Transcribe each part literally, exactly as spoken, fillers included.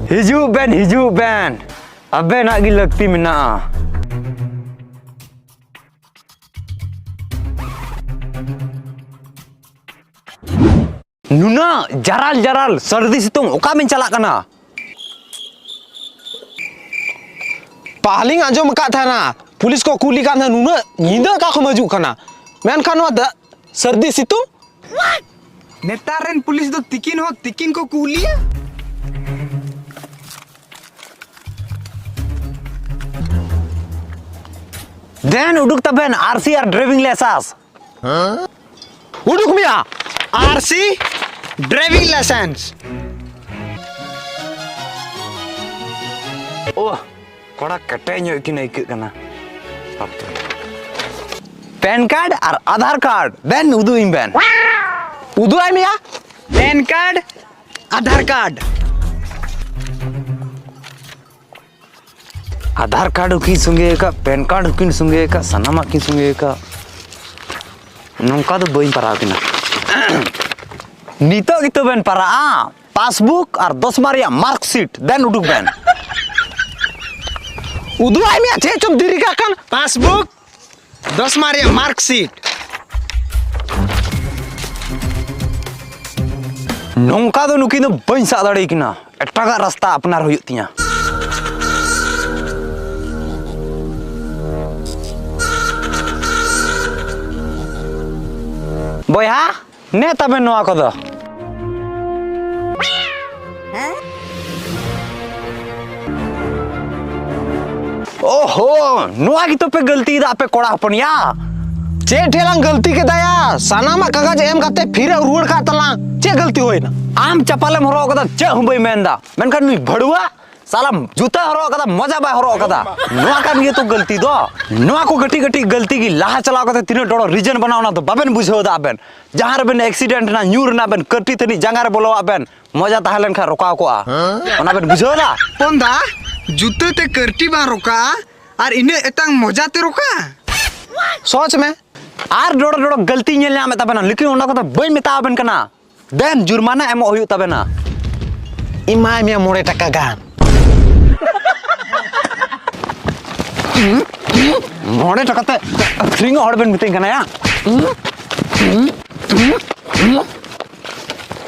ᱦᱤᱡᱩᱜ ᱵᱮᱱ, ᱦᱤᱡᱩᱜ ᱵᱮᱱ, ᱟᱵᱮᱱᱟᱜ ᱜᱮ ᱞᱟᱹᱠᱛᱤ ᱢᱮᱱᱟᱜᱼᱟ᱾ ᱱᱩᱱᱟᱹᱜ ᱡᱟᱨᱟᱞ ᱡᱟᱨᱟᱞ ᱥᱟᱹᱨᱫᱤ ᱥᱤᱛᱩᱝ ᱚᱠᱟ ᱵᱮᱱ ᱪᱟᱞᱟᱜ ᱠᱟᱱᱟ? ᱯᱟᱦᱞᱤᱧ ᱟᱸᱡᱚᱢ ᱟᱠᱟᱫ ᱛᱟᱦᱮᱱᱟ, ᱯᱩᱞᱤᱥ ᱠᱚ ᱠᱩᱞᱤ ᱠᱟᱱ ᱛᱟᱦᱮᱱᱟ, ᱱᱩᱱᱟᱹᱜ ᱧᱤᱫᱟᱹ ᱚᱠᱟ ᱠᱷᱚᱱ ᱦᱤᱡᱩᱜ ᱠᱟᱱᱟ? ᱢᱮᱱᱠᱷᱟᱱ ᱱᱚᱣᱟ ᱫᱟ-, ᱥᱟᱹᱨᱫᱤ ᱥᱤᱛᱩᱝ? ᱱᱮᱛᱟᱨ ᱨᱮᱱ ᱯᱩᱞᱤᱥ ᱫᱚ ᱛᱤᱠᱤᱱ ᱦᱚᱸ ᱛᱤᱠᱤᱱ ᱠᱚ ᱠᱩᱞᱤᱭᱟ᱾ ᱫᱮᱱ ᱩᱰᱩᱠ ᱛᱟᱵᱮᱱ ᱟᱨ ᱥᱤ ᱟᱨ driving license᱾ ᱩᱰᱩᱠ ᱢᱮᱭᱟ ᱟᱨ ᱥᱤ, driving license᱾ ᱳᱦ, ᱠᱚᱲᱟ ᱠᱮᱴᱮᱡ ᱧᱚᱜ ᱠᱤᱱ ᱟᱹᱭᱠᱟᱹᱜ ᱠᱟᱱᱟ᱾ ᱦᱟᱯᱮ᱾ pan card ᱟᱨ ᱟᱫᱷᱟᱨ card ᱫᱮᱱ ᱩᱫᱩᱜ ᱟᱹᱧ ᱵᱮᱱ᱾ ᱩᱫᱩᱜ ᱟᱭ ᱢᱮᱭᱟ᱾ pan card, Aadhaar card᱾ Aadhaar card ᱦᱚᱸᱠᱤᱱ ᱥᱚᱸᱜᱮ ᱟᱠᱟᱫ, pan card ᱦᱚᱸᱠᱤᱱ ᱥᱚᱸᱜᱮ ᱟᱠᱟᱫ, ᱥᱟᱱᱟᱢᱟᱜ ᱠᱤᱱ ᱥᱚᱸᱜᱮ ᱟᱠᱟᱫ᱾ ᱱᱚᱝᱠᱟ ᱫᱚ ᱵᱟᱹᱧ ᱯᱟᱨᱟᱣ ᱠᱤᱱᱟ᱾ ᱱᱤᱛᱚᱜ ᱜᱮᱛᱚ ᱵᱮᱱ ᱯᱟᱨᱟᱜᱼᱟ᱾ Passbook ᱟᱨ ᱫᱚᱥᱢᱟ ᱨᱮᱭᱟᱜ marksheet ᱫᱮᱱ ᱩᱰᱩᱠ ᱵᱮᱱ᱾ ᱩᱫᱩᱜ ᱟᱭ ᱢᱮᱭᱟ, ᱪᱮᱫ ᱪᱚᱢ ᱫᱮᱨᱤ ᱠᱟᱜ ᱠᱟᱱ? Passbook, ᱫᱚᱥᱢᱟ ᱨᱮᱭᱟᱜ marksheet᱾ ᱱᱚᱝᱠᱟ ᱫᱚ ᱱᱩᱠᱤᱱ ᱫᱚ ᱵᱟᱹᱧ ᱥᱟᱵ ᱫᱟᱲᱮᱭᱟᱠᱤᱱᱟ, ᱮᱴᱟᱜᱟᱜ ᱨᱟᱥᱛᱟ ᱟᱯᱱᱟᱨ ᱦᱩᱭᱩᱜ ᱛᱤᱧᱟ᱾ ᱵᱚᱭᱦᱟ, ᱱᱮ ᱛᱟᱵᱮᱱ ᱱᱚᱣᱟ ᱠᱚᱫᱚ᱾ ᱳᱦᱳ, ᱱᱚᱣᱟ ᱜᱮᱛᱚ ᱯᱮ ᱜᱟᱹᱞᱛᱤᱭᱮᱫᱟ ᱟᱯᱮ ᱠᱚᱲᱟ ᱦᱚᱯᱚᱱ ᱭᱟ᱾ ᱪᱮᱫ ᱴᱷᱮᱡ ᱞᱟᱝ ᱜᱟᱹᱞᱛᱤ ᱠᱮᱫᱟ ᱭᱟ? ᱥᱟᱱᱟᱢᱟᱜ ᱠᱟᱜᱚᱡᱽ ᱮᱢ ᱠᱟᱛᱮ ᱯᱷᱤᱨ ᱮ ᱨᱩᱣᱟᱹᱲ ᱠᱟᱜ ᱛᱟᱞᱟᱝ᱾ ᱪᱮᱫ ᱜᱟᱹᱞᱛᱤ ᱦᱩᱭᱱᱟ? ᱟᱢ ᱪᱟᱯᱟᱞᱮᱢ ᱦᱚᱨᱚᱜ ᱠᱟᱫᱟ, ᱪᱮᱫ ᱦᱚᱸ ᱵᱟᱹᱧ ᱢᱮᱱᱫᱟ, ᱢᱮᱱᱠᱷᱟᱱ ᱱᱩᱭ ᱵᱷᱟᱹᱲᱩᱣᱟ ᱥᱟᱞᱟ ᱡᱩᱛᱟᱹ ᱦᱚᱨᱚᱜ ᱠᱟᱫᱟ, ᱢᱚᱡᱟ ᱵᱟᱭ ᱦᱚᱨᱚᱜ ᱠᱟᱫᱟ᱾ ᱱᱚᱣᱟ ᱠᱟᱱ ᱜᱮᱭᱟ ᱛᱚ ᱜᱟᱹᱞᱛᱤ ᱫᱚ᱾ ᱱᱚᱣᱟ ᱠᱚ ᱠᱟᱹᱴᱤᱡ ᱠᱟᱹᱴᱤᱡ ᱜᱟᱹᱞᱛᱤ ᱜᱮ ᱞᱟᱦᱟ ᱪᱟᱞᱟᱣ ᱠᱟᱛᱮ ᱛᱤᱱᱟᱹᱜ ᱰᱚᱲᱚ reason ᱵᱮᱱᱟᱣ, ᱚᱱᱟ ᱫᱚ ᱵᱟᱵᱮᱱ ᱵᱩᱡᱷᱟᱹᱣ ᱮᱫᱟ ᱟᱵᱮᱱ᱾ ᱡᱟᱦᱟᱸ ᱨᱮᱵᱮᱱ accident ᱮᱱᱟ, ᱧᱩᱨ ᱮᱱᱟ ᱵᱮᱱ, ᱠᱟᱹᱴᱤ ᱛᱟᱹᱱᱤᱡ ᱡᱟᱸᱜᱟ ᱨᱮ ᱵᱚᱞᱚᱣᱟᱜ ᱵᱮᱱ, ᱢᱚᱡᱟ ᱛᱟᱦᱮᱸ ᱞᱮᱱᱠᱷᱟᱱ ᱨᱚᱠᱟᱣ ᱠᱚᱜᱼᱟ᱾ ᱚᱱᱟ ᱵᱮᱱ ᱵᱩᱡᱷᱟᱹᱣ ᱮᱫᱟ? ᱦᱚᱯᱚᱱ ᱫᱟ, ᱡᱩᱛᱟᱹ ᱛᱮ ᱠᱟᱹᱨᱴᱤ ᱵᱟᱝ ᱨᱚᱠᱟᱜᱼᱟ ᱟᱨ ᱤᱱᱟᱹᱜ ᱮᱛᱟᱝ ᱢᱚᱡᱟ ᱛᱮ ᱨᱚᱠᱟᱜᱼᱟ? ᱥᱚᱪ ᱢᱮ, ᱟᱨ ᱰᱚᱲᱚ ᱰᱚᱲᱚ ᱜᱟᱹᱞᱛᱤ ᱧᱮᱞ ᱧᱟᱢᱮᱫ ᱛᱟᱵᱮᱱᱟ, ᱞᱮᱠᱤᱱ ᱚᱱᱟ ᱠᱚᱫᱚ ᱵᱟᱹᱧ ᱢᱮᱛᱟᱣ ᱟᱵᱮᱱ ᱠᱟᱱᱟ᱾ ᱫᱮᱱ ᱡᱩᱨᱢᱟᱱᱟ ᱮᱢᱚᱜ ᱦᱩᱭᱩᱜ ᱛᱟᱵᱮᱱᱟ᱾ ᱮᱢᱟᱭ ᱢᱮᱭᱟ ᱢᱚᱬᱮ ᱴᱟᱠᱟ ᱜᱟᱱ᱾ ᱢᱚᱬᱮ ᱴᱟᱠᱟ ᱛᱮ ᱟᱹᱠᱷᱨᱤᱧᱚᱜ ᱦᱚᱲ ᱵᱮᱱ ᱢᱤᱛᱟᱹᱧ ᱠᱟᱱᱟ ᱭᱟ?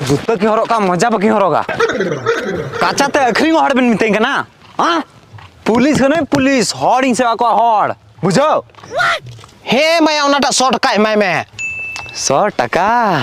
ᱡᱩᱛᱟᱹ ᱠᱤ ᱦᱚᱨᱚᱜ ᱠᱟᱜ, ᱢᱚᱡᱟ ᱵᱟᱹᱠᱤ ᱦᱚᱨᱚᱜᱟ? ᱠᱟᱪᱟ ᱛᱮ ᱟᱹᱠᱷᱨᱤᱧᱚᱜ ᱦᱚᱲ ᱵᱮᱱ ᱢᱤᱛᱟᱹᱧ ᱠᱟᱱᱟ? ᱦᱮᱸ? ᱯᱩᱞᱤᱥ ᱠᱟᱹᱱᱟᱹᱧ ᱯᱩᱞᱤᱥ, ᱦᱚᱲᱤᱧ ᱥᱮᱵᱟ ᱠᱚᱣᱟ ᱦᱚᱲ, ᱵᱩᱡᱷᱟᱹᱣ? ᱦᱮᱸ ᱢᱟᱭᱟ, ᱚᱱᱟᱴᱟᱜ ᱥᱚ ᱴᱟᱠᱟ ᱮᱢᱟᱭ ᱢᱮ᱾ ᱥᱚ ᱴᱟᱠᱟ?